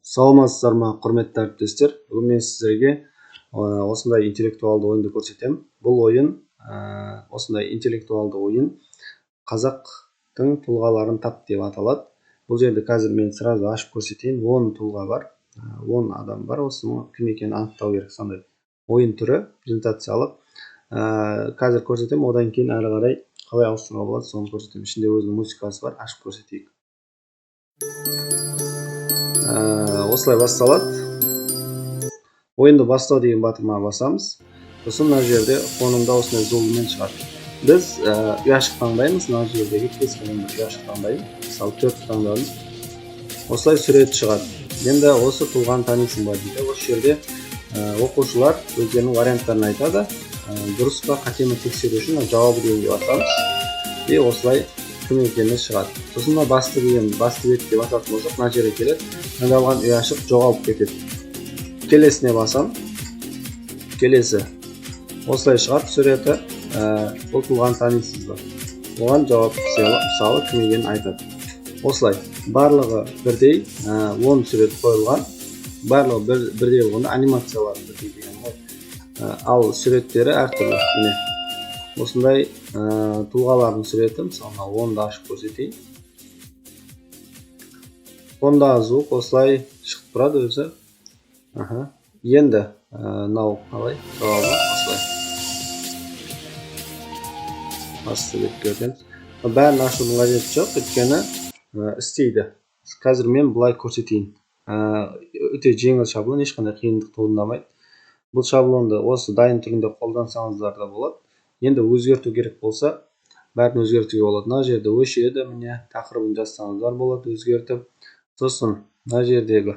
Саламатсыздар ма, құрметті әріптестер. Бүгін мен сіздерге осындай интеллектуалды ойынды көрсетемін. Бұл ойын, осындай интеллектуалды ойын «Қазақтың тұлғаларын тап» деп аталады. Бұл жерде қазір мен сразу ашып көрсетейін. 10 тұлға бар, 10 адам бар. Осының кім екенін анықтау керек. Сондай ойын түрі, презентациялық. Қазір көрсетемін, одан кейін әрі қарай қалай ауыстыруға болады, соны көрсетемін. Ішінде өзінің музыкасы бар, ашып көрсетейік. Осылай басталады. «Ойынды бастау» деген батырмаға басамыз. Сосын мына жерде фонында осындай зулымен шығады. Біз ұяшық таңдаймыз. Мына жердегі кез келген бір ұяшық таңдаймын, мысалы, төртті таңдадым. Осылай сурет шығады. Енді «Осы тұлғаны танисың ба?» дейді. Осы жерде оқушылар өздерінің варианттарын айтады. Дұрыс па, қате ме тексеру үшін мына «Жауабы» дегенге басамыз, и осылай кім екені шығады. Сосын мына басты деген, басты бетке басатын болсақ, мына жерге келеді, таңдалған ұяшық жоғалып кетеді. Келесіне басам, келесі осылай шығады суреті. «Бұл тұлғаны танисыз ба?» Оған жауап, мысалы, кім екенін айтады. Осылай барлығы бірдей, 10 сурет қойылған. Барлығы бірдей болғанда, анимациялары бірдей деген ғой. Ал суреттері әртүрлі. Міне, осындай тұлғалардың суреті. Мысалы, мына 10-ды ашып көрсетейін. Фондағы звук осылай шығып тұрады өзі. Аха, енді мынау қалай, жауабы осылай. Басты бетке өтеміз. Бәрін ашудың қажеті жоқ, өйткені істейді. Қазір мен былай көрсетейін. Өте жеңіл шаблон, ешқандай қиындық туындамайды. Бұл шаблонды осы дайын түрінде қолдансаңыздар да болады. Енді өзгерту керек болса, бәрін өзгертуге болады. Мына жерде өшеді, міне, тақырыбын жазсаңыздар болады өзгертіп. Сосын мына жердегі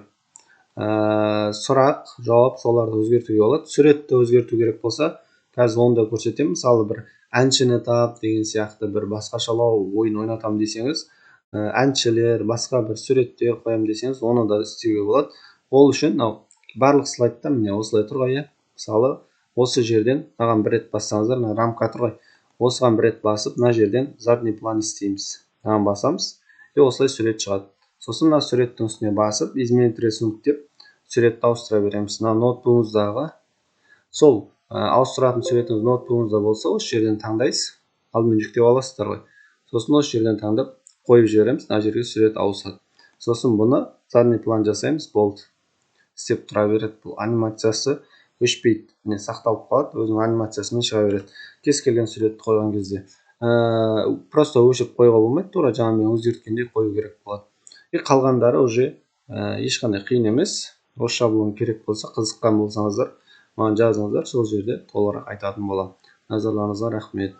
сұрақ, жауап, соларды өзгертуге болады. Суретті өзгерту керек болса, қазір оны да көрсетемін. Мысалы, бір әншіні тап деген сияқты бір басқашалау ойын ойнатамын десеңіз, әншілер, басқа бір суреттер қоямын десеңіз, оны да істеуге болады. Ол үшін мынау барлық слайдта, міне, осылай тұр ғой, иә. Мысалы, осы жерден мынаған бір рет бассаңыздар, мына рамка тұр ғой, осыған бір рет басып, мына жерден «Задний план» істейміз. Мынаған басамыз, и осылай сурет шығады. Сосын мына суреттің үстіне басып, «Изменить рисунок» деп суретті ауыстыра береміз. Мына ноутбугыңыздағы сол ауыстыратын суретіңіз ноутбугыңызда болса, осы жерден таңдайсыз, алдымен жүктеп аласыздар ғой. Сосын осы жерден таңдап қойып жібереміз, мына жерге сурет ауысады. Сосын бұны задний план жасаймыз, болды, істеп тұра береді. Бұл анимациясы өшпейді, міне, сақталып қалады, өзінің анимациясымен шыға береді. Кез келген суретті қойған кезде просто өшіріп қоюға болмайды, тура жаңа мен өзгерткендей қою керек болады. И қалғандары уже ешқандай қиын емес. Осы шаблон керек болса, қызыққан болсаңыздар, маған жазыңыздар, сол жерде толығырақ айтатын боламын. Назарларыңызға рахмет.